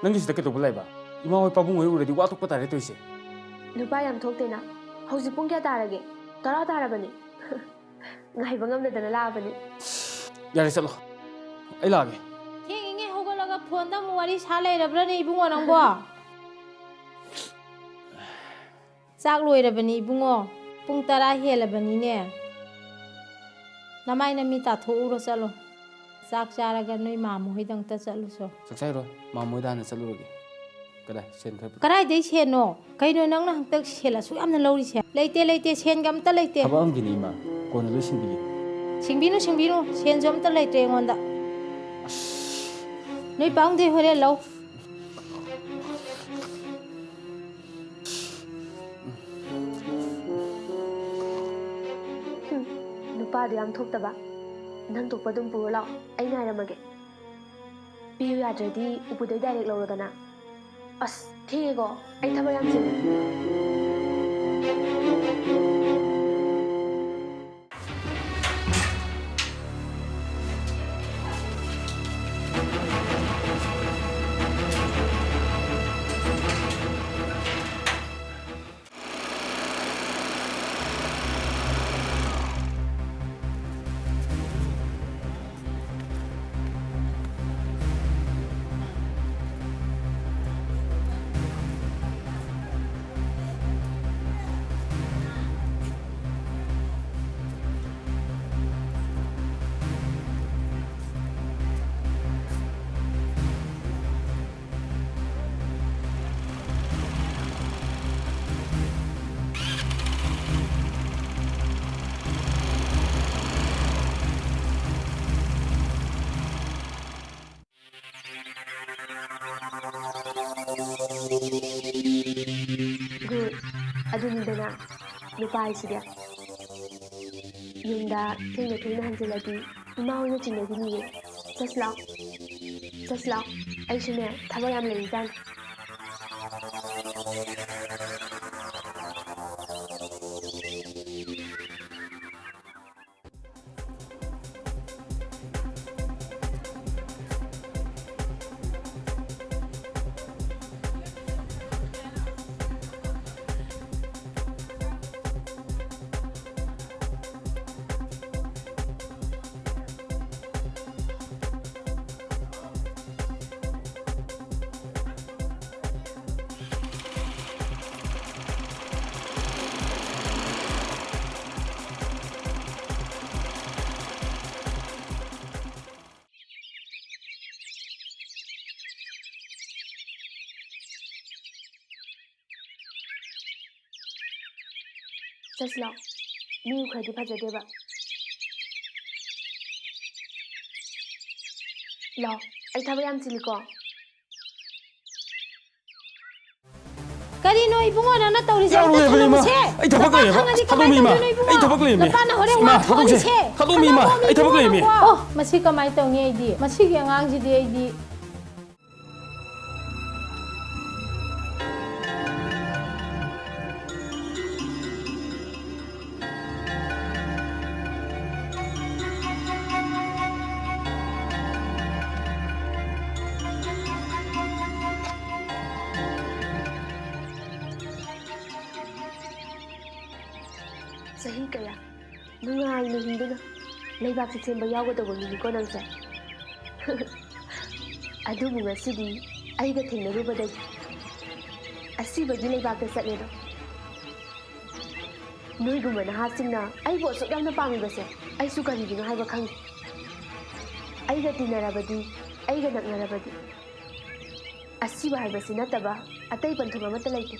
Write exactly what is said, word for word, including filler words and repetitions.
ꯅꯪꯒꯤ ꯁꯤꯗ ꯀꯩꯗꯧꯕ ꯂꯩꯕ? ꯏꯃꯥ ꯍꯣꯏ ꯄꯥꯕꯨꯡ ꯍꯣꯏ ꯎꯔꯗꯤ ꯋꯥ ꯊꯣꯛꯄ ꯇꯥꯔꯦ ꯇꯧꯔꯤꯁꯦ꯫ ꯅꯨꯄꯥ ꯌꯥꯝ ꯊꯣꯛꯇꯦꯅ꯫ ꯍꯧꯖꯤꯛ ꯄꯨꯡ ꯀꯌꯥ ꯇꯥꯔꯒꯦ? ꯇꯔꯥ ꯇꯥꯔꯕꯅꯤ꯫ ꯉꯥꯏꯕ ꯉꯝꯗꯗꯅ ꯂꯥꯛꯑꯕꯅꯤ꯫ ꯌꯥꯔꯦ, ꯆꯠꯂꯣ꯫ ꯑꯩ ꯂꯥꯛꯑꯒꯦ꯫ ꯊꯦꯡꯉꯤꯉꯩ ꯍꯧꯒꯠꯂꯒ ꯐꯣꯟꯗ ꯑꯃꯨꯛ ꯋꯥꯔꯤ ꯁꯥ ꯂꯩꯔꯕ꯭ꯔꯥꯅꯦ ꯏꯕꯨꯡꯉꯣ ꯅꯪꯕꯣ? ꯆꯥꯛ ꯂꯣꯏꯔꯕꯅꯤ ꯏꯕꯨꯡꯉꯣ꯫ ꯄꯨꯡ ꯇꯔꯥ ꯍꯦꯜꯂꯕꯅꯤꯅꯦ꯫ ꯅꯃꯥꯏ ꯅꯃꯤꯠ ꯇꯥꯊꯣꯛꯎꯔꯣ, ꯆꯠꯂꯣ꯫ ꯆꯥꯛ ꯆꯥꯔꯒ ꯅꯣꯏ ꯃꯥꯃꯣ ꯍꯣꯏꯗ ꯑꯝꯇ ꯆꯠꯂꯨꯆꯣ꯫ ꯆꯥꯛ ꯆꯥꯏꯔꯣꯏ, ꯃꯥꯃꯣ ꯍꯣꯏꯗ ꯍꯥꯟꯅ ꯆꯠꯂꯨꯔꯒꯦ꯫ ꯀꯗꯥꯏ? ꯁꯦꯟ ꯈꯔ ꯄꯤꯔꯛꯑꯣ꯫ ꯀꯗꯥꯏꯗꯩ ꯁꯦꯟꯅꯣ? ꯀꯩꯅꯣ ꯅꯪꯅ ꯍꯟꯗꯛ ꯁꯦꯜ ꯑꯁꯨꯛ ꯌꯥꯝꯅ ꯂꯧꯔꯤꯁꯦ? ꯂꯩꯇꯦ, ꯂꯩꯇꯦ, ꯁꯦꯟꯒ ꯑꯝꯇ ꯂꯩꯇꯦ꯫ ꯊꯕꯛ ꯑꯃꯒꯤꯅꯤ ꯏꯃꯥ, ꯀꯣꯟꯅ ꯂꯣꯏ ꯁꯤꯟꯕꯤꯒꯦ꯫ ꯁꯤꯡꯕꯤꯅꯨ, ꯁꯤꯡꯕꯤꯅꯨ, ꯁꯦꯟꯁꯨ ꯑꯝꯇ ꯂꯩꯇ꯭ꯔꯦ ꯑꯩꯉꯣꯟꯗ꯫ ꯑꯁ꯫ ꯅꯣꯏ ꯄꯥꯕꯨꯡꯗꯩ ꯍꯣꯔꯦꯟ ꯂꯧ꯫ ꯍꯨꯝ, ꯅꯨꯄꯥꯗꯨ ꯌꯥꯝ ꯊꯣꯛꯇꯕ꯫ ꯅꯪ ꯊꯣꯛꯄ ꯑꯗꯨꯝ ꯄꯨꯔꯣ ꯂꯥꯛꯑꯣ, ꯑꯩ ꯉꯥꯏꯔꯝꯃꯒꯦ꯫ ꯄꯤꯌꯨ ꯌꯥꯗ꯭ꯔꯗꯤ ꯎꯄꯨꯗꯩ direct ꯂꯧꯔꯣꯗꯅ꯫ ꯑꯁ, ꯊꯦꯡꯉꯦꯀꯣ, ꯑꯩ ꯊꯕꯛ ꯌꯥꯝ ꯆꯤꯜꯂꯦ꯫ Good. ꯑꯗꯨꯅꯤꯗꯅ ꯅꯨꯄꯥ ꯍꯥꯏꯁꯤꯗꯤ꯫ ꯌꯨꯝꯗ ꯊꯦꯡꯅ ꯊꯦꯡꯅ ꯍꯟꯖꯤꯜꯂꯗꯤ ꯏꯃꯥ ꯍꯣꯏꯅ ꯆꯤꯡꯅꯈꯤꯅꯤꯌꯦ꯫ ꯆꯠꯁꯤ ꯂꯥꯛꯑꯣ꯫ ꯆꯠꯁꯤ ꯂꯥꯛꯑꯣ꯫ ꯑꯩꯁꯨꯅꯦ, ꯊꯕꯛ ꯌꯥꯝ ꯂꯩꯔꯤꯖꯥꯠꯅꯤ꯫ ꯑꯁ, ꯂꯥꯎ꯫ ꯃꯤ ꯎꯈ꯭ꯔꯗꯤ ꯐꯖꯗꯦꯕ꯫ ꯂꯥꯎ, ꯑꯩ ꯊꯕꯛ ꯌꯥꯝ ꯆꯤꯜꯂꯤꯀꯣ꯫ ꯀꯔꯤꯅꯣ ꯏꯕꯨꯡꯉꯣ ꯅꯪꯅ ꯇꯧꯔꯤꯁꯦ? ꯌꯥꯔꯣꯏ, ꯑꯝꯇ ꯏꯃꯥ꯫ ꯊꯝꯃꯝꯃꯨꯁꯦ꯫ ꯑꯩ ꯊꯕꯛ ꯅꯄꯥ ꯂꯩꯌꯦꯕ꯫ ꯈꯪꯉꯗꯤ ꯊꯥꯗꯣꯛꯑꯝꯃꯤ, ꯀꯃꯥꯏꯅ ꯏꯃꯥ꯫ ꯇꯧꯗꯣꯏꯅꯣ ꯏꯕꯨꯡꯉꯣ? ꯑꯩ ꯊꯕꯛ ꯂꯩꯌꯦꯃꯤ꯫ ꯅꯄꯥꯅ ꯍꯣꯔꯦꯟ ꯏꯃꯥ, ꯋꯥ ꯊꯥꯗꯣꯛꯁꯦ꯫ ꯊꯣꯛꯑꯅꯤꯁꯦ꯫ ꯊꯥꯗꯣꯛꯑꯝꯃꯤ, ꯏꯃꯥ꯫ ꯊꯥꯗꯣꯛꯑꯝꯃꯤ ꯑꯩ ꯊꯕꯛ ꯏꯕꯨꯡꯉꯣ ꯂꯩꯌꯦꯃꯤ꯫ ꯅꯪꯕꯣ꯫ ꯑꯣ, ꯃꯁꯤ ꯀꯃꯥꯏꯅ ꯇꯧꯅꯤ ꯑꯩꯗꯤ? ꯃꯁꯤꯒꯤ ꯑꯉꯥꯡꯁꯤꯗꯤ ꯑꯩꯗꯤ꯫ ꯆꯍꯤ ꯀꯌꯥ ꯅꯨꯡꯉꯥꯏꯅ ꯍꯤꯡꯗꯨꯅ ꯂꯩꯕꯥꯛꯁꯤ ꯁꯦꯝꯕ ꯌꯥꯎꯒꯗꯧꯕ ꯃꯤꯅꯤꯀꯣ ꯅꯪꯁꯦ꯫ ꯑꯗꯨꯕꯨ ꯉꯁꯤꯗꯤ ꯑꯩꯒ ꯊꯦꯡꯅꯔꯨꯕꯗꯒꯤ ꯑꯁꯤꯕꯒꯤ ꯂꯩꯕꯥꯛꯇ ꯆꯠꯂꯦꯗꯣ꯫ ꯅꯣꯏꯒꯨꯝꯕ ꯅꯍꯥꯁꯤꯡꯅ ꯑꯩꯕꯨ ꯑꯁꯨꯛ ꯌꯥꯝꯅ ꯄꯥꯝꯃꯤꯕꯁꯦ ꯑꯩꯁꯨ ꯀꯔꯤꯒꯤꯅꯣ ꯍꯥꯏꯕ ꯈꯪꯗꯦ꯫ ꯑꯩꯒ ꯇꯤꯟꯅꯔꯕꯗꯤ, ꯑꯩꯒ ꯅꯛꯅꯔꯕꯗꯤ ꯑꯁꯤꯕ ꯍꯥꯏꯕꯁꯤ ꯅꯠꯇꯕ ꯑꯇꯩ ꯄꯟꯊꯨꯡ ꯑꯃꯠꯇ ꯂꯩꯇꯦ꯫